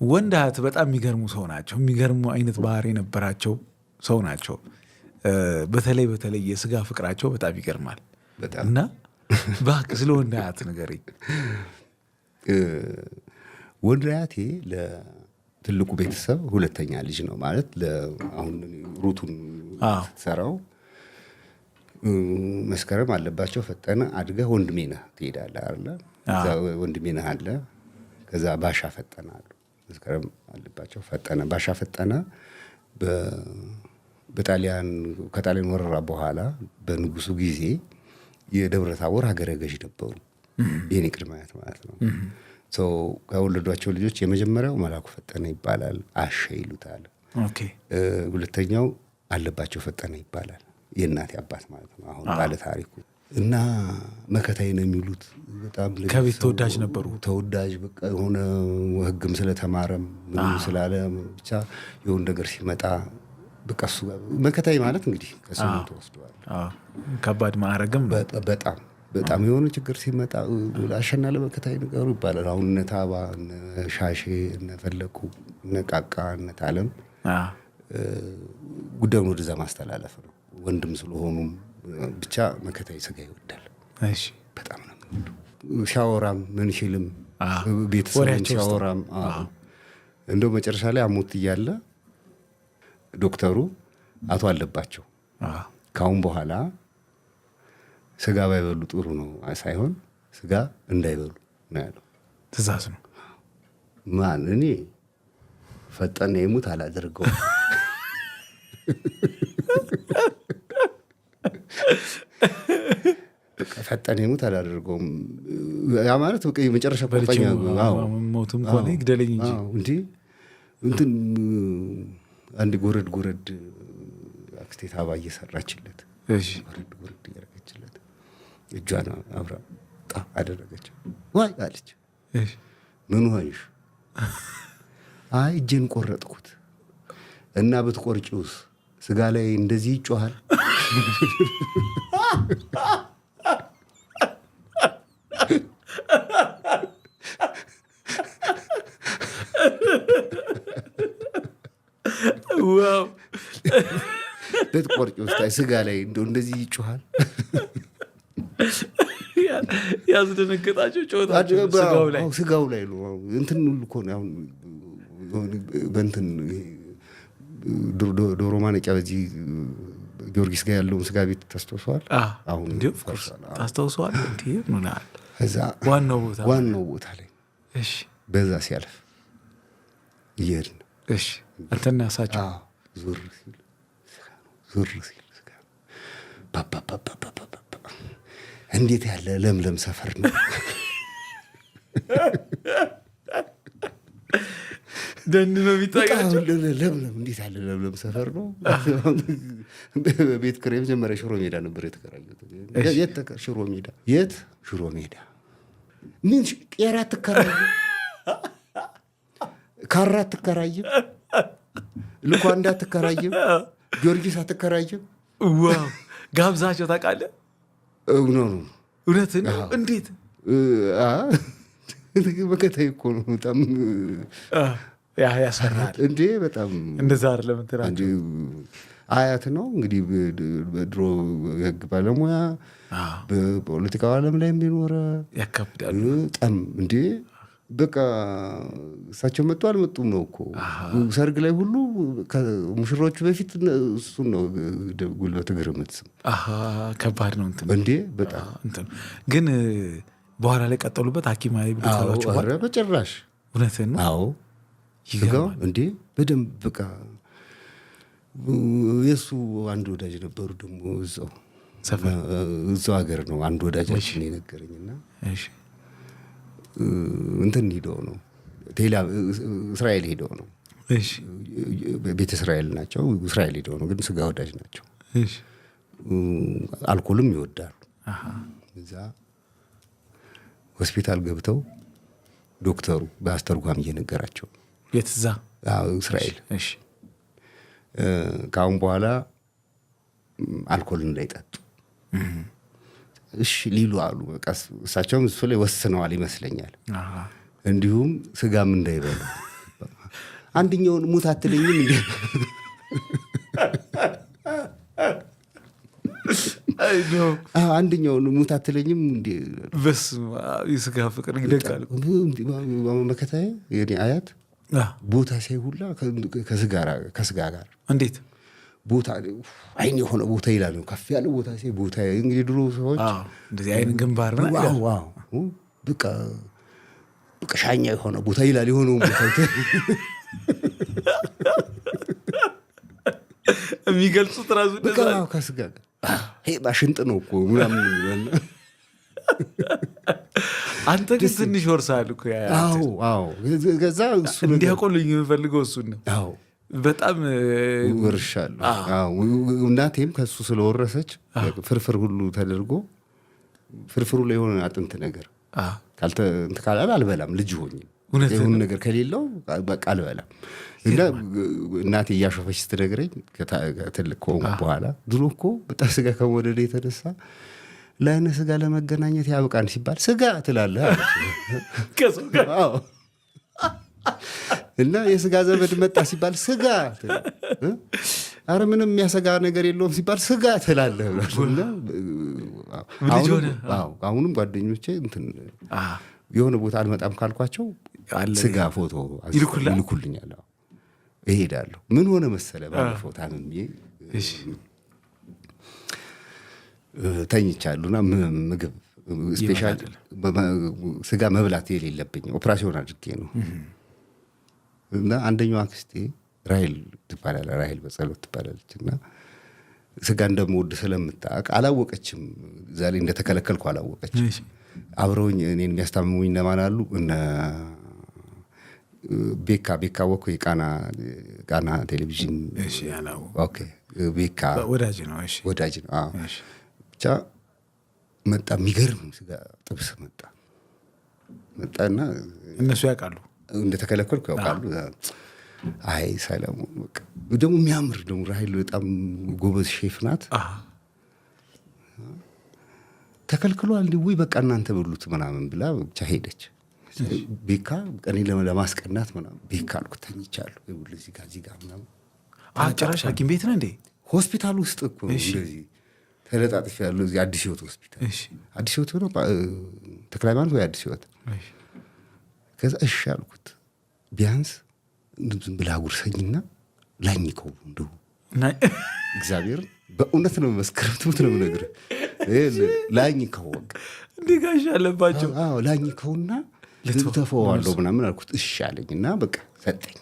ወንድ አያት በጣም የሚገርሙ ሰው ናቸው። የሚገርሙ አይነት ባህሪ የነበራቸው ሰው ናቸው። በተለይ በተለይ የስጋ ፍቅራቸው በጣም ይገርማል። እና እባክህ ስለ ወንድ አያት ንገረኝ። ወንድ አያቴ ለትልቁ ቤተሰብ ሁለተኛ ልጅ ነው ማለት አሁን ሩቱን ስትሰራው መስከረም አለባቸው ፈጠነ አድገህ ወንድሜ ነህ ትሄዳለህ አይደለ? እዛ ወንድሜ ነህ አለ። ከዛ ባሻ ፈጠነ አሉ። መስከረም አለባቸው ፈጠነ ባሻ ፈጠነ በጣሊያን ከጣሊያን ወረራ በኋላ በንጉሱ ጊዜ የደብረ ታቦር ሀገረ ገዥ ነበሩ። የኔ ቅድመ አያት ማለት ነው። ከወለዷቸው ልጆች የመጀመሪያው መላኩ ፈጠነ ይባላል፣ አሸ ይሉታል። ሁለተኛው አለባቸው ፈጠነ ይባላል፣ የእናቴ አባት ማለት ነው። አሁን ባለ ታሪኩ እና መከታዬ ነው የሚሉት። በጣም ከቤት ተወዳጅ ነበሩ። ተወዳጅ በቃ የሆነ ህግም ስለተማረም ምንም ስላለ ብቻ የሆነ ነገር ሲመጣ በቃ እሱ መከታዬ ማለት እንግዲህ ከስሙ ተወስደዋል። ከባድ ማዕረግም ነው። በጣም በጣም የሆነ ችግር ሲመጣ አሸና ለመከታዬ ንገሩ ይባላል። አሁን እነ ታባ እነ ሻሼ እነ ፈለቁ እነ ቃቃ እነ ታለም ጉዳዩን ወደዛ ማስተላለፍ ነው። ወንድም ስለሆኑም ብቻ መከታዬ ስጋ ይወዳል። በጣም ነው የሚወደው። ሲያወራም ምን ሲልም ቤተሰብም ሲያወራም እንደው መጨረሻ ላይ አሞት እያለ ዶክተሩ አቶ አለባቸው ካሁን በኋላ ስጋ ባይበሉ ጥሩ ነው ሳይሆን ስጋ እንዳይበሉ ነው ያለው። ትእዛዝ ነው። ማን እኔ ፈጠነ የሙት አላደርገውም። በቃ ፈጠነ የሙት አላደርገውም። ያ ማለት በቃ የመጨረሻ ቁርጠኛ ሞቱም ከሆነ ይግደለኝ እንጂ። እንዴ እንትን አንድ ጎረድ ጎረድ አክስቴ ታባ እየሰራችለት ጎረድ ጎረድ እያደረገችለት እጇን አብራ ጣ አደረገችው። ዋይ አለች። ምን ሆንሽ? አይ እጄን ቆረጥኩት። እና ብትቆርጪውስ ስጋ ላይ እንደዚህ ይጮሃል? Wow ብትቆርጪውስ ስጋ ላይ እንደው እንደዚህ ይጮሃል? ያስደነገጣቸው ጮታቸው ስጋው ላይ። ስጋው ላይ ነው። እንትን ሁሉ እኮ ነው። አሁን በእንትን ዶሮ ማነቂያ በዚህ ጊዮርጊስ ጋር ያለውን ስጋ ቤት ታስታውሰዋል? አሁን እንዴ of course ታስታውሰዋል? እንዴ ምን አለ? እዛ ዋናው ቦታ ዋናው ቦታ ላይ በዛ ሲያልፍ እየሄድን አንተና እሳቸው። ዞር ሲል ስጋ ነው፣ ዞር ሲል ስጋ ነው። ፓፓፓፓፓፓ እንዴት ያለ ለምለም ሰፈር ነው። ደን ነው የሚታያቸው። በጣም ለምለም እንዴት ያለ ለምለም ሰፈር ነው። ቤት ኪራይ መጀመሪያ ሽሮ ሜዳ ነበር የተከራየሁት። የት ሽሮ ሜዳ? የት ሽሮ ሜዳ? ምን ቄራ አትከራይም? ካራ አትከራይም? ልኳንዳ አትከራይም? ጊዮርጊስ አትከራይም? Wow ጋብዛቸው ታውቃለህ? No no። እውነትህን ነው? እንዴት? መከታዬ እኮ ነው በጣም ያ ያስፈራል። እንዴ በጣም እንደዛ አይደለም እንትና እንዴ አያት ነው እንግዲህ በድሮ የህግ ባለሙያ በፖለቲካው ዓለም ላይ የሚኖረ ያከብዳሉ። በጣም እንዴ በቃ እሳቸው መጡ አልመጡም ነው እኮ ሰርግ ላይ ሁሉ ከሙሽሮቹ በፊት እሱን ነው ጉልበት እግር የምትስም። ከባድ ነው እንትን። እንዴ በጣም። እንትን ግን በኋላ ላይ ቀጠሉበት ሐኪም አይብሉ ካሏቸው በኋላ? ኧረ በጭራሽ። እውነትህን ነው? አዎ። ይገርማል። ስጋው እንዴ በደንብ በቃ የእሱ አንድ ወዳጅ ነበሩ ደግሞ እዛው ሰፈር። እዛው ሀገር ነው አንድ ወዳጃችን የነገረኝና እንትን ሄደው ነው ቴላ እስራኤል ሄደው ነው። ቤተ እስራኤል ናቸው። እስራኤል ሄደው ነው ግን ስጋ ወዳጅ ናቸው። አልኮልም ይወዳሉ። እዛ ሆስፒታል ገብተው ዶክተሩ በአስተርጓሚ እየነገራቸው የት እዛ? አዎ እስራኤል። ከአሁን በኋላ አልኮል እንዳይጠጡ እሺ ሊሉ አሉ። በቃ እሳቸውም እሱ ላይ ወስነዋል ይመስለኛል። እንዲሁም ስጋም እንዳይበሉ አንደኛውን ሙት አትለኝም እንዴ? አንደኛውን ሙት አትለኝም እንዴ? በስመ አብ የስጋ ፍቅር ይደንቃል። መከታዬ የኔ አያት ቦታ ሲያይ ሁላ ከስጋ ጋር እንዴት ቦታ አይን የሆነ ቦታ ይላል። ከፍ ያለ ቦታ ሲያይ ቦታ እንግዲህ ድሮ ሰዎች እንደዚህ አይን ግንባር ነው። አዎ በቃ በቃ ሻኛ የሆነ ቦታ ይላል። የሆነውን ቦታ የሚገልጹት ራሱ በቃ ከስጋ ጋር ይሄ ባሽንጥ ነው እኮ ምናምን ይላል። አንተ ግን ትንሽ ወርሰሃል እኮ። አዎ አዎ። ከዛ እሱ እንዲያቆልኝ የምፈልገው እሱን ነው። አዎ በጣም ወርሻለሁ። አዎ እናቴም ከሱ ስለወረሰች ፍርፍር ሁሉ ተደርጎ ፍርፍሩ ላይ የሆነ አጥንት ነገር ካልተ እንትን ካላለ አልበላም። ልጅ ሆኜ የሆነ ነገር ከሌለው በቃ አልበላም። እና እናቴ እያሾፈች ስትነግረኝ ትልቅ ከሆንኩ በኋላ ድሮ እኮ በጣም ስጋ ከመውደድ የተነሳ ለአይነ ስጋ ለመገናኘት ያብቃን ሲባል ስጋ ትላለህ አለች። አዎ እና የስጋ ዘመድ መጣ ሲባል ስጋ ትላለህ። ኧረ ምንም የሚያሰጋ ነገር የለውም ሲባል ስጋ ትላለህ። እና አሁንም ጓደኞቼ እንትን የሆነ ቦታ አልመጣም ካልኳቸው ስጋ ፎቶ ይልኩልኛል። እሄዳለሁ። ምን ሆነ መሰለ ባለፈው ታምሜ ተኝቻለሁና ምግብ special ስጋ መብላት የሌለብኝ ኦፕራሲዮን አድርጌ ነው። እና አንደኛው አክስቴ ራሔል ትባላለች፣ ራሔል በጸሎት ትባላለች። እና ስጋ እንደምወድ ስለምታውቅ አላወቀችም፣ እዛ ላይ እንደተከለከልኩ አላወቀችም። አብረውኝ እኔን የሚያስታምሙኝ እነማን አሉ? እነ ቤካ ወኮ የቃና ቃና ቴሌቪዥን። እሺ ያለው okay ቤካ ወዳጅ ነው። እሺ ወዳጅ ነው። አዎ ብቻ መጣ፣ የሚገርም ስጋ ጥብስ መጣ መጣና እነሱ ያውቃሉ እንደተከለከልኩ ያውቃሉ። አይ ሰለሞን በቃ ደግሞ የሚያምር ደግሞ ራሔል በጣም ጎበዝ ሼፍ ናት። ተከልክሏል እንዴ? ወይ በቃ እናንተ በሉት ምናምን ብላ ብቻ ሄደች። ቤካ እኔ ለማስቀናት ምናምን ቤካ አልኩት፣ ተኝቻለሁ ይኸውልህ እዚህ ጋር እዚህ ጋር ምናምን። ጭራሽ ሐኪም ቤት ነህ እንዴ? ሆስፒታል ውስጥ እኮ ነው እንደዚህ ተለጣጥፌ ያለው እዚህ አዲስ ህይወት ሆስፒታል። አዲስ ህይወት ነው ተክለ ሃይማኖት ወይ አዲስ ህይወት። ከዛ እሺ አልኩት፣ ቢያንስ ዝም ብለህ አጉርሰኝና ላኝከው እንደው እግዚአብሔር በእውነት ነው መስከረም ትሙት ነው የምነግርህ። ላኝከው በቃ እንዴ ጋሽ አለባቸው። አዎ ላኝከውና ልተፈዋለሁ ምናምን አልኩት። እሺ አለኝና በቃ ሰጠኝ።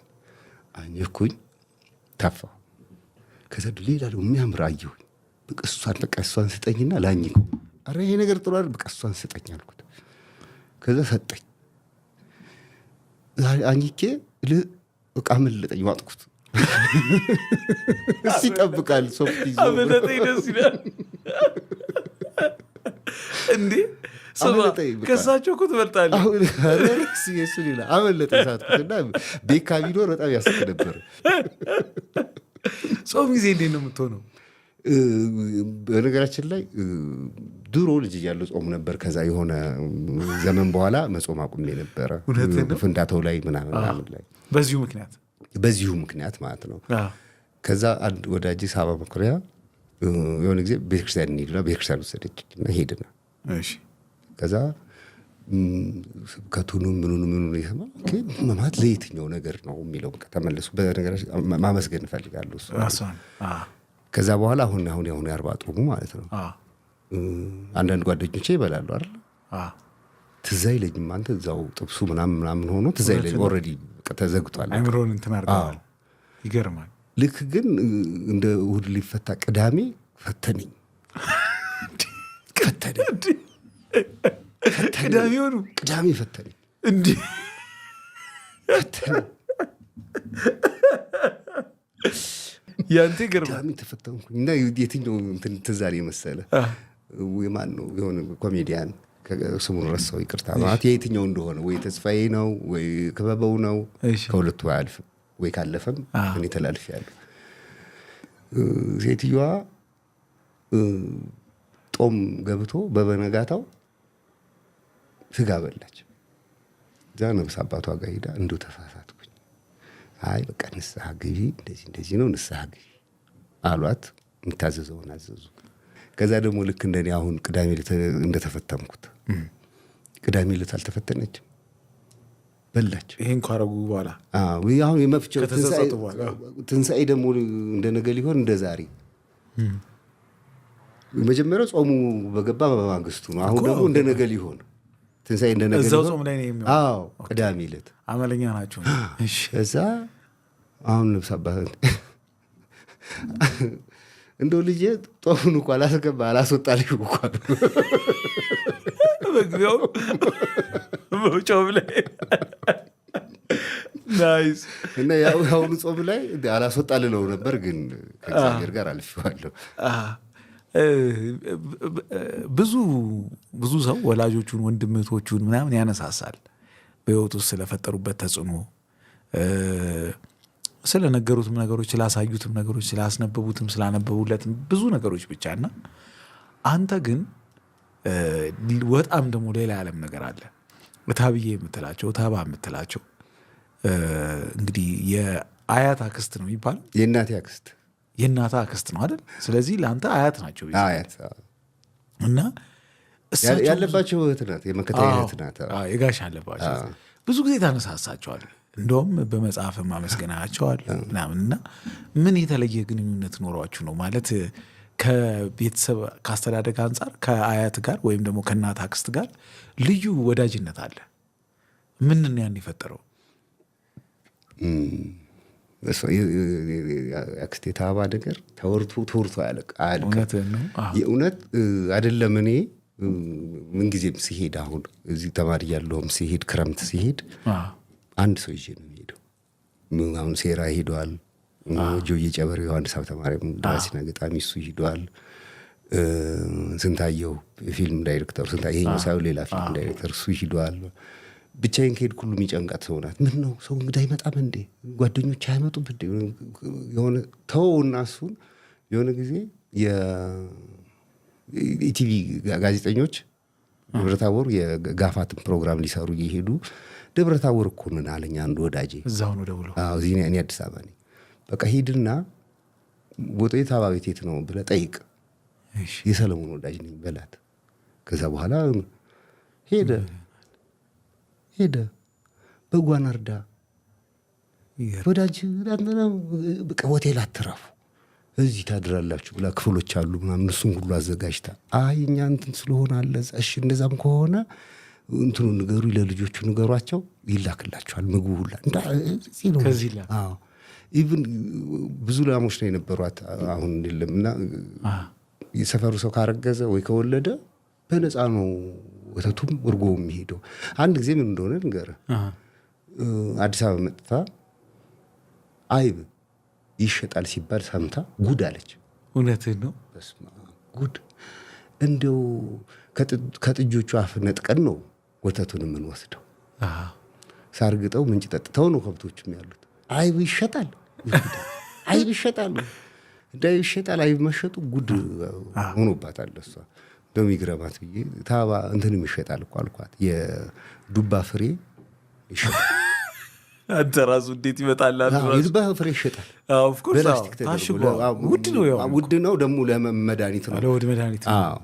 አኘኩኝ፣ ተፋው። ከዛ ሌላ ደግሞ የሚያምር አየሁኝ። በቃ እሷን በቃ እሷን ስጠኝና ላኝከው። ኧረ ይሄ ነገር ጥሩ አይደል፣ በቃ እሷን ስጠኝ አልኩት። ከዛ ሰጠኝ። አኝኬ በቃ አመለጠኝ፣ ዋጥኩት። እሱ ይጠብቃል ሶፍት ይዞ አመለጠኝ። ደስ ይላል እንዴ ስማ፣ ከእሳቸው እኮ ትበልጣለህ። እሱ ሌላ አመለጠኝ ሳትኩት እና ቤካ ቢኖር በጣም ያስቅ ነበር። ጾም ጊዜ እንዴት ነው የምትሆነው? በነገራችን ላይ ድሮ ልጅ እያለሁ ጾም ነበር። ከዛ የሆነ ዘመን በኋላ መጾም አቁሜ ነበረ። ፍንዳታው ላይ ምናምን ምናምን ላይ በዚሁ ምክንያት ማለት ነው። ከዛ አንድ ወዳጅ ሳባ መኩሪያ የሆነ ጊዜ ቤተክርስቲያን እንሂድና ቤተክርስቲያን ወሰደች እና ሄድና ከዛ ስብከቱንም ምኑን ምኑን የሰማ ማለት ለየትኛው ነገር ነው የሚለው በቃ ተመለሱ። በነገራችን ማመስገን እፈልጋለሁ እሱ። ከዛ በኋላ አሁን አሁን ያሁን የአርባ ጾሙ ማለት ነው። አንዳንድ ጓደኞቼ ይበላሉ አይደል? ትዝ አይለኝም አንተ እዛው ጥብሱ ምናምን ምናምን ሆኖ ትዝ አይለኝም። already በቃ ተዘግቷል። አይምሮን እንትን አድርገዋል። ይገርማል። ልክ ግን እንደ እሑድ ሊፈታ ቅዳሜ ፈተነኝ። ፈተነኝ። ቅዳሜ ሆኑ ቅዳሜ ፈተነኝ። እንዴ ፈተነኝ። ያንተ ይገርማል። ቅዳሜ ተፈተንኩኝ እና የትኛው እንትን ትዝ አለኝ መሰለህ? የማን ነው የሆነ ኮሜዲያን ስሙን ረሳው፣ ይቅርታ። ማለት የትኛው እንደሆነ ወይ ተስፋዬ ነው ወይ ክበበው ነው፣ ከሁለቱ አያልፍም። ወይ ካለፈም እኔ ተላልፌያለሁ። ሴትዮዋ ጦም ገብቶ በበነጋታው ስጋ በላች። እዛ ነብስ አባቷ ጋር ሄዳ እንደው ተሳሳትኩኝ፣ አይ በቃ ንስሐ ግቢ፣ እንደዚህ እንደዚህ ነው፣ ንስሐ ግቢ አሏት። የሚታዘዘውን አዘዙ። ከዛ ደግሞ ልክ እንደኔ አሁን ቅዳሜ ዕለት እንደተፈተንኩት ቅዳሜ ዕለት አልተፈተነችም፣ በላች። ይሄን ካረጉ በኋላ አዎ፣ አሁን የመፍቻው ከተጸጸቱ በኋላ። ትንሣኤ ደግሞ እንደነገ ሊሆን እንደ ዛሬ መጀመሪያው ጾሙ በገባ በማግስቱ ነው። አሁን ደግሞ እንደ ነገ ሊሆን ትንሣኤ እንደ ነገ እዛው ሊሆን ጾም ላይ ነው የሚሆነው። አዎ፣ ቅዳሜ ዕለት አመለኛ ናቸው። እሺ። እዛ አሁን ነፍስ አባት እንደው ልጄ ጦሙን እኮ አላስገባ አላስወጣልኝ እኮ አሉ። መግቢያው መውጫውም ላይ nice። እና ያው አሁኑ ጾም ላይ አላስወጣ ልለው ነበር፣ ግን ከእግዚአብሔር ጋር አልፌዋለሁ። ብዙ ብዙ ሰው ወላጆቹን ወንድም እህቶቹን ምናምን ያነሳሳል በህይወት ውስጥ ስለፈጠሩበት ተጽዕኖ፣ ስለነገሩትም ነገሮች፣ ስላሳዩትም ነገሮች፣ ስላስነበቡትም፣ ስላነበቡለትም ብዙ ነገሮች ብቻ። እና አንተ ግን ወጣም ደግሞ ሌላ ያለም ነገር አለ። እታብዬ የምትላቸው፣ እታባ የምትላቸው እንግዲህ የአያት አክስት ነው የሚባለው። የእናቴ አክስት። የእናትህ አክስት ነው አይደል? ስለዚህ ለአንተ አያት ናቸው። አያት፣ አዎ። እና እሳቸው ያለባቸው እህት ናት፣ የመከታዬ እህት ናት። አዎ፣ የጋሽ አለባቸው ብዙ ጊዜ ታነሳሳቸዋል። እንደውም በመጽሐፍ ማመስገናቸዋል ምናምን። እና ምን የተለየ ግንኙነት ኖሯችሁ ነው? ማለት ከቤተሰብ ካስተዳደግ አንጻር ከአያት ጋር ወይም ደግሞ ከእናት አክስት ጋር ልዩ ወዳጅነት አለ። ምን ነው ያን የፈጠረው? አክስቴ ታባ ነገር ተወርቶ ተወርቶ አያልቅም። እውነትህን ነው። አዎ። የእውነት አይደለም። እኔ ምን ጊዜም ሲሄድ አሁን እዚህ ተማሪ እያለሁም ሲሄድ ክረምት ሲሄድ አንድ ሰው ይዤ ነው የሚሄደው። አሁን ሴራ ሄዷል። ጆዬ ጨበሬ ዮሐንስ ሀብተ ማርያም ደራሲና ገጣሚ እሱ ሄዷል። ስንታየው ፊልም ዳይሬክተሩ፣ ስንታየው ይሄኛው ሳይሆን ሌላ ፊልም ዳይሬክተር እሱ ሄዷል። ብቻዬን ከሄድኩ ሁሉ የሚጨንቃት ሰው ናት። ምን ነው ሰው እንግዳ አይመጣም እንዴ? ጓደኞች አይመጡም እንዴ? የሆነ ተወውና እሱን የሆነ ጊዜ የኢቲቪ ጋዜጠኞች ደብረታቦር የጋፋትን ፕሮግራም ሊሰሩ እየሄዱ ደብረታቦር እኮ ነን አለኝ አንዱ ወዳጄ። እዛው ነው ደውሎ። አዎ፣ እዚህ እኔ አዲስ አበባ ነኝ። በቃ ሂድና ቦጤ ታባ ቤት የት ነው ብለህ ጠይቅ። የሰለሞን ወዳጅ ነኝ በላት። ከዛ በኋላ ሄደ በጓን አርዳ ወዳጅ በቃ ሆቴል አትረፉ እዚህ ታድራላችሁ ብላ ክፍሎች አሉ ምናምን እሱን ሁሉ አዘጋጅታ፣ አይ እኛ እንትን ስለሆነ አለ፣ እሺ እንደዛም ከሆነ እንትኑ ንገሩ፣ ለልጆቹ ንገሯቸው፣ ይላክላቸዋል ምግቡ ሁላ እዚህ ነው። ከዚህ ይላክ። አዎ፣ even ብዙ ላሞች ነው የነበሯት፣ አሁን የለም። እና የሰፈሩ ሰው ካረገዘ ወይ ከወለደ በነፃ ነው ወተቱም እርጎውም የሚሄደው። አንድ ጊዜ ምን እንደሆነ ልንገርህ። አዲስ አበባ መጥታ አይብ ይሸጣል ሲባል ሰምታ ጉድ አለች። እውነትህን ነው። በስመ አብ ጉድ! እንደው ከጥጆቹ አፍ ነጥቀን ነው ወተቱን የምንወስደው። ሳርግጠው ምንጭ ጠጥተው ነው ከብቶቹም ያሉት። አይብ ይሸጣል፣ አይብ ይሸጣል፣ እንደ አይብ ይሸጣል። አይብ መሸጡ ጉድ ሆኖባታል እሷ። እንደውም ይግረማት ብዬ ታባ እንትንም ይሸጣል እኮ አልኳት። የዱባ ፍሬ ይሸጣል። አንተ ራሱ እንዴት ይመጣል? አንተ ራሱ። የዱባ ፍሬ ይሸጣል። አዎ፣ of course፣ አዎ። በላስቲክ ተደርጎ። ታሽጎ። ውድ ነው ያው። ውድ ነው ደግሞ ለመድኃኒት ነው። ለሆድ መድኃኒት ነው። አዎ።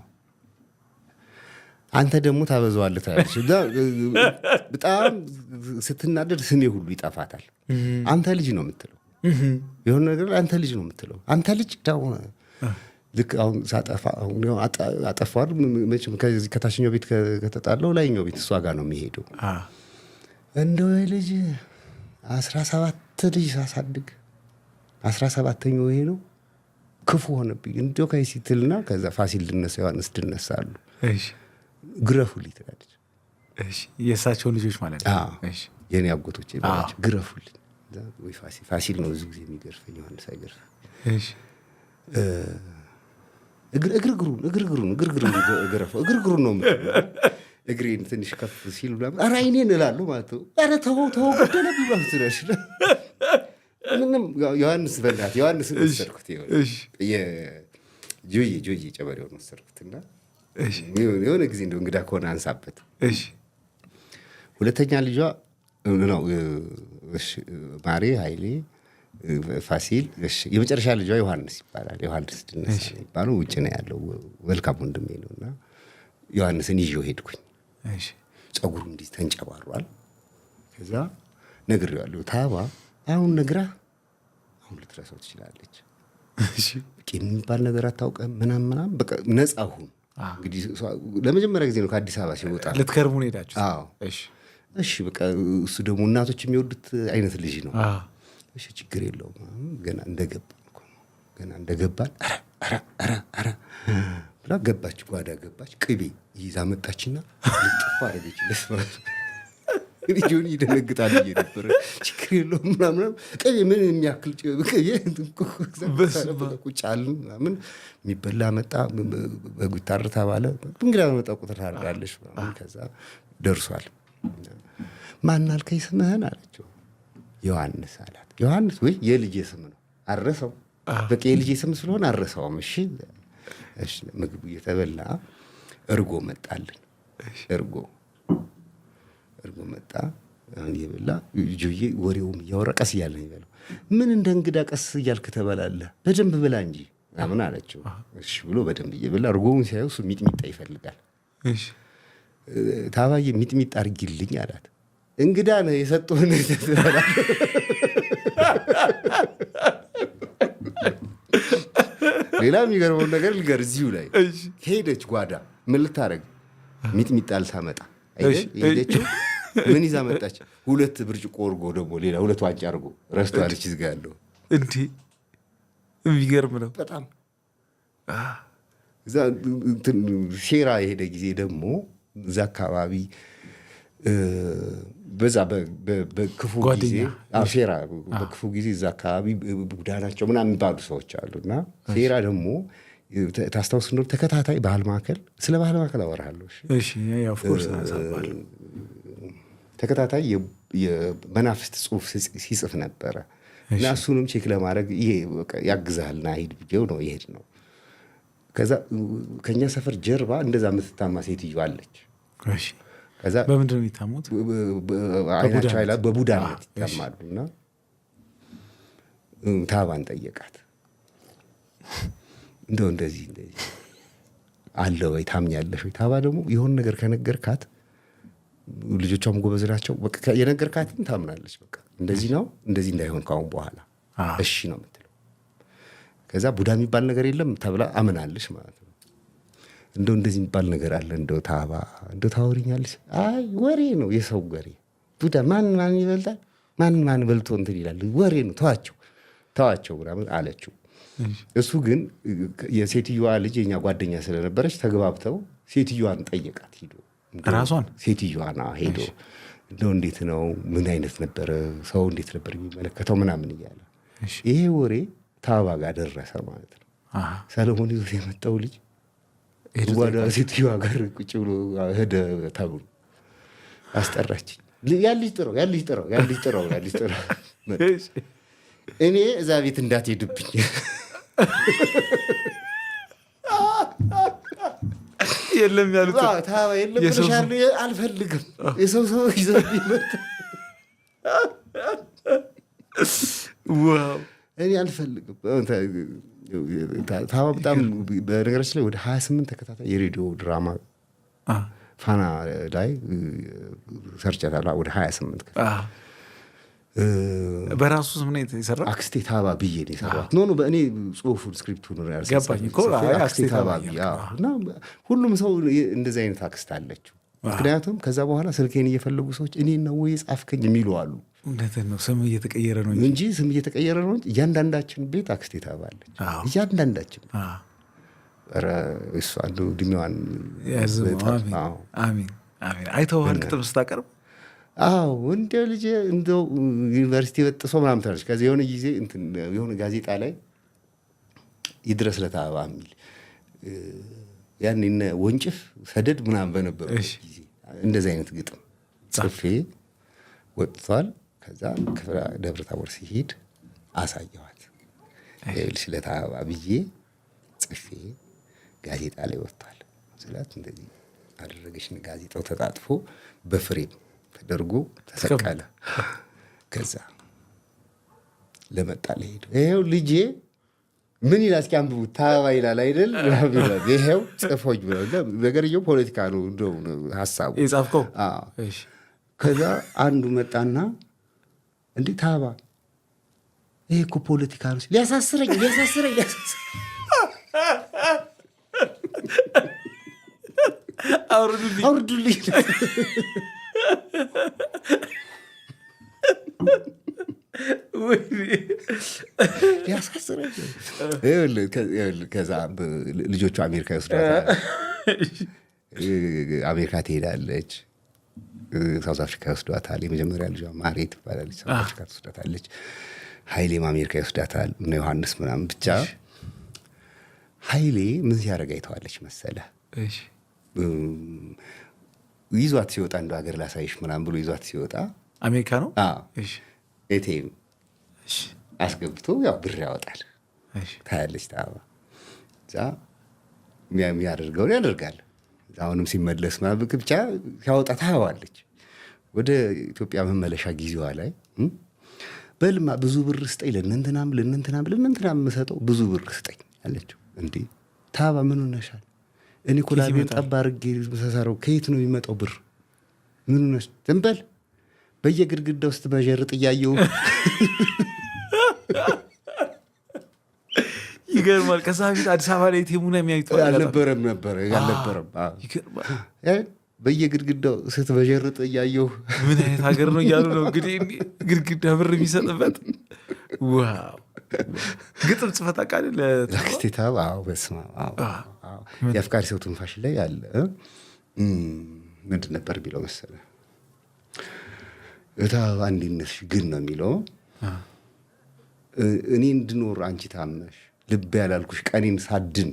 አንተ ደግሞ ታበዛዋለህ ትላለች። እና በጣም ስትናደድ ስሜ ሁሉ ይጠፋታል። አንተ ልጅ ነው የምትለው። የሆነ ነገር አንተ ልጅ ነው የምትለው። አንተ ልጅ ደግሞ ልክ አሁን ሳጠፋ፣ አሁን ያው አጠፋሁ አይደል? መቼም ከዚህ ከታችኛው ቤት ከተጣለው ላይኛው ቤት እሷ ጋር ነው የሚሄደው። እንደው ልጅ 17 ልጅ ሳሳድግ 17ኛው ይሄ ነው፣ ክፉ ሆነብኝ። እንደው ከዚህ ትልና ከዛ ፋሲል ድነሳ ዮሐንስ ድነሳ አሉ። ግረፉልኝ ትላለች። የእሳቸውን ልጆች ማለት ነው። አዎ። የኔ አጎቶቼ ናቸው። ግረፉልኝ። ወይ ፋሲል ነው ብዙ ጊዜ የሚገርፈኝ፣ ዮሐንስ አይገርፍም። እግር እግሩን እግር እግሩን እግር እግሩን ገረፈው፣ እግር እግሩን ነው የምትለው። እግሬን ትንሽ ከፍ ሲል ምናምን ኧረ አይኔን እላለሁ ማለት ነው። ኧረ ተወው ተወው ገደለብኝ ማለት ነው። ምንም ዮሐንስ በእናትህ ዮሐንስን ወሰድኩት። ይኸውልህ። የጆዬ ጆዬ ጨበሬውን ወሰድኩትና የሆነ ጊዜ እንደው እንግዳ ከሆነ አንሳበት። ሁለተኛ ልጇ ነው፣ እሺ ማሪ፣ ኃይሌ፣ ፋሲል። እሺ የመጨረሻ ልጇ ዮሐንስ ይባላል። ዮሐንስ ድነሳ የሚባለው ውጭ ነው ያለው፣ መልካም ወንድሜ ነው። እና ዮሐንስን ይዤው ሄድኩኝ። ጸጉሩ እንዲህ ተንጨባሯል። ከዛ ነግሬዋለሁ። ታባ አሁን ነግራ አሁን ልትረሳው ትችላለች። ቂም የሚባል ነገር አታውቅም ምናምን ምናምን፣ በቃ ነፃ ሁን። እንግዲህ ለመጀመሪያ ጊዜ ነው ከአዲስ አበባ ሲወጣ። ልትከርሙ ነው ሄዳችሁ? አዎ። እሺ በቃ እሱ ደግሞ እናቶች የሚወዱት አይነት ልጅ ነው። እሺ ችግር የለውም። ገና እንደገባን እኮ ነው። ገና እንደገባን ኧረ ኧረ ኧረ ኧረ ብላ ገባች፣ ጓዳ ገባች። ቅቤ ይዛ መጣችና ልጥፍ አደረገችለት ማለት ነው። ልጁን ይደነግጣል ብዬ ነበረ። ችግር የለውም ምናምን፣ ቅቤ ምን የሚያክል ቅቤ ቁጭ አልን ምናምን፣ የሚበላ መጣ። በጉ ይታረድ ተባለ። እንግዳ በመጣ ቁጥር ታርዳለች ምናምን። ከዛ ደርሷል። ማን አልከኝ ስምህን አለችው። ዮሐንስ አላት። ዮሐንስ ወይ የልጄ ስም ነው አረሰው። በቃ የልጄ ስም ስለሆነ አረሰውም። እሺ እሺ። ምግቡ እየተበላ እርጎ መጣልን። እርጎ እርጎ መጣ። አሁን እየበላ ጆዬ ወሬውም እያወራ ቀስ እያለ ነው የሚበላው። ምን እንደ እንግዳ ቀስ እያልክ ትበላለህ? በደንብ ብላ እንጂ ምናምን አለችው። እሺ ብሎ በደንብ እየበላ እርጎውን ሲያየው እሱ ሚጥሚጣ ይፈልጋል። ታባዬ ሚጥሚጣ አድርጊልኝ አላት። እንግዳ ነህ የሰጡህን ትበላለህ። ሌላ የሚገርመውን ነገር ልንገር እዚሁ ላይ። ሄደች ጓዳ ምን ልታደርግ? ሚጥሚጣ ልታመጣ አይደል የሄደችው? ምን ይዛ መጣች? 2 ብርጭቆ እርጎ ደግሞ ሌላ 2 ዋንጫ እርጎ ረስቷለች እዚህ ጋር ያለው። እንዴ የሚገርም ነው በጣም። እዛ እንትን ሴራ የሄደ ጊዜ ደግሞ እዛ አካባቢ በዛ በክፉ ጊዜ አዎ ሴራ በክፉ ጊዜ እዛ አካባቢ ቡዳ ናቸው ምናምን የሚባሉ ሰዎች አሉና ሴራ ደግሞ ታስታውስ እንደሆነ ተከታታይ ባህል ማዕከል፣ ስለ ባህል ማዕከል አወራለሁ። እሺ እሺ ያው ኦፍ ኮርስ አሳባለሁ። ተከታታይ የመናፍስት ጽሁፍ ሲጽፍ ነበረ። እና እሱንም check ለማድረግ ይሄ በቃ ያግዛልና ሂድ ብዬው ነው የሄድነው። ከዛ ከኛ ሰፈር ጀርባ እንደዛ የምትታማ ሴትዮ አለች። ከዛ በምንድን ነው የሚታሙት? አይናቸው አይላ በቡዳነት ይታማሉ። እና ታባን ጠየቃት። እንደው እንደዚህ እንደዚህ አለ ወይ ታምኛለሽ ወይ? ታባ ደግሞ የሆነ ነገር ከነገርካት ልጆቿም ጎበዝ ናቸው። በቃ የነገርካትን ታምናለች። በቃ እንደዚህ ነው እንደዚህ እንዳይሆን ካሁን በኋላ እሺ ነው የምትለው። ከዛ ቡዳ የሚባል ነገር የለም ተብላ አምናለች ማለት ነው። እንደው እንደዚህ የሚባል ነገር አለ እንደው ታባ እንደው ታወሪኛለሽ? አይ ወሬ ነው የሰው ወሬ። ቡዳ ማን ማን ይበልጣል? ማን ማን በልቶ እንትን ይላል? ወሬ ነው ተዋቸው ተዋቸው ምናምን አለችው። እሱ ግን የሴትዮዋ ልጅ የኛ ጓደኛ ስለነበረች ተግባብተው ሴትዮዋን ጠየቃት ሄዶ። ራሷን? ሴትዮዋን ሄዶ እንደው እንዴት ነው ምን አይነት ነበር ሰው እንዴት ነበር የሚመለከተው ምናምን እያለ ይሄ ወሬ ታባ ጋር ደረሰ ማለት ነው። ሰለሞን ይዞት የመጣው ልጅ ሄዶ ጓዳ ጠየቃት። ሴትዮዋ ጋር ቁጭ ብሎ ሄደ ተብሎ አስጠራችኝ። ያን ልጅ ጥራው፣ ያን ልጅ ጥራው፣ ያን ልጅ ጥራው፣ ያን ልጅ ጥራው። እኔ እዛ ቤት እንዳትሄድብኝ። የለም ያሉት አዎ፣ ታባ የለም የሰው ብለሻል፣ ሰው። አልፈልግም። የሰው ሰው ይዘው ይመጣ። ዋው። እኔ አልፈልግም። ታባ በጣም በነገራችን ላይ ወደ 28 ተከታታይ የሬዲዮ ድራማ ፋና ላይ ሰርቻታለሁ። ወደ 28 በራሱ ስም ነው የሰራው? አክስቴ ታባ ብዬ ነው የሰራሁት። no no በእኔ ጽሁፉን script ኡን ነው ያልሰራሁት። ገባኝ እኮ። ጽፌ አይ፣ አክስቴ አክስቴ ታባ ታባ ብዬ፣ እያልክ አዎ። እና ሁሉም ሰው እንደዚህ አይነት አክስት አለችው። ምክንያቱም ከዛ በኋላ ስልኬን እየፈለጉ ሰዎች እኔን ነው ወይ የጻፍከኝ የሚሉ አሉ። እውነትህን ነው። ስም እየተቀየረ ነው እንጂ። እንጂ ስም እየተቀየረ ነው እንጂ እያንዳንዳችን ቤት አክስቴ ታባ አለች። እያንዳንዳችን። ኧረ እሷ እንደው እድሜዋን ያዝመው። በጣም አሜን። አዎ። አሜን። አሜን። አይተኸዋል ግጥም ስታቀርብ? አዎ፣ እንደው ልጄ እንደው ዩኒቨርሲቲ በጥሶ ምናምን ትላለች። ከዚህ የሆነ ጊዜ እንትን የሆነ ጋዜጣ ላይ ይድረስ ለታባ የሚል ያኔ እነ ወንጭፍ ሰደድ ምናምን በነበረው ጊዜ እንደዚህ አይነት ግጥም ጽፌ ወጥቷል። ከዛ ክፍለ ደብረ ታቦር ሲሄድ አሳየኋት። ይኸውልሽ ለታባ ብዬ ጽፌ ጋዜጣ ላይ ወጥቷል ስላት እንደዚህ አደረገች። ጋዜጣው ተጣጥፎ በፍሬም ተደርጎ ተሰቀለ። ከዛ ለመጣ ለሄዱ ይሄው ልጄ ምን ይላል እስኪ አንብቡ። ታባ ይላል አይደል? ይሄው ጽፎኝ ነገርየው ፖለቲካ ነው እንደው ሀሳቡ የጻፍከው። ከዛ አንዱ መጣና እንዴ ታባ ይሄ እኮ ፖለቲካ ነው፣ ሊያሳስረኝ ሊያሳስረኝ አውርዱልኝ። ሊያሳስረኝ። ከዛ ልጆቹ አሜሪካ ይወስዷታል። አሜሪካ ትሄዳለች። ሳውዝ አፍሪካ ይወስዷታል። የመጀመሪያ ልጇ ማሬ ትባላለች። ሳውዝ አፍሪካ ትወስዳታለች። ኃይሌም አሜሪካ ይወስዳታል። እነ ዮሐንስ ምናምን ብቻ ኃይሌ ምን ሲያደርግ አይተዋለች መሰለ? ይዟት ሲወጣ እንደው ሀገር ላሳይሽ ምናምን ብሎ ይዟት ሲወጣ አሜሪካ ነው ATM አስገብቶ ያው ብር ያወጣል። ታያለች ታባ እዛ የሚያደርገውን ያደርጋል። አሁንም ሲመለስ ምናምን ብቻ ሲያወጣ ታየዋለች። ወደ ኢትዮጵያ መመለሻ ጊዜዋ ላይ በልማ ብዙ ብር ስጠኝ፣ ለእነንትናም ለእነንትናም ለእነንትናም የምሰጠው ብዙ ብር ስጠኝ አለችው። እንዴ ታባ ምን ሆነሻል? እኔ እኮ ላቤን ጠብ አድርጌ የምሰራው ከየት ነው የሚመጣው ብር? ምን ሆነሽ? ዝም በል በየግድግዳው ውስጥ መዠርጥ እያየሁ ይገርማል። ከዛ በፊት አዲስ አበባ ላይ ቴሙና የሚያዩት አልነበረም ነበረ አልነበረም። በየግድግዳው ስትበዠርጥ እያየሁ ምን አይነት ሀገር ነው እያሉ ነው እንግዲህ ግድግዳ ብር የሚሰጥበት። Wow! ግጥም ጽፈህ ታውቃለህ? ለአክስቴ ታባ? አዎ፣ በስመ አብ። የአፍቃሪ ሰው ትንፋሽ ላይ አለ። ምንድን ነበር የሚለው መሰለህ? እታባ እንዴት ነሽ ግን ነው የሚለው። እኔ እንድኖር አንቺ ታመሽ ልብ ያላልኩሽ ቀኔን ሳድን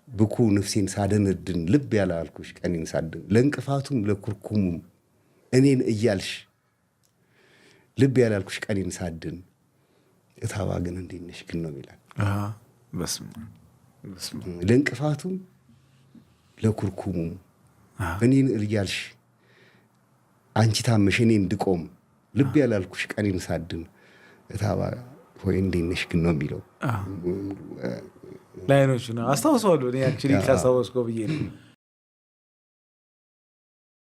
ብኩ ነፍሴን ሳደነድን ልብ ያላልኩሽ ቀኔን ሳድን ለእንቅፋቱም ለኩርኩሙም እኔን እያልሽ ልብ ያላልኩሽ ቀኔን ሳድን እታባ ግን እንዴት ነሽ ግን ነው የሚላል። ለእንቅፋቱም ለኩርኩሙም እኔን እያልሽ አንቺ ታመሽ እኔ እንድቆም ልብ ያላልኩሽ ቀኔን ሳድን እታባ ሆይ እንዴት ነሽ ግን ነው የሚለው። line ኦቹ ነው አስታውሰዋለሁ። እኔ actually ካስታወስከው ብዬ ነው።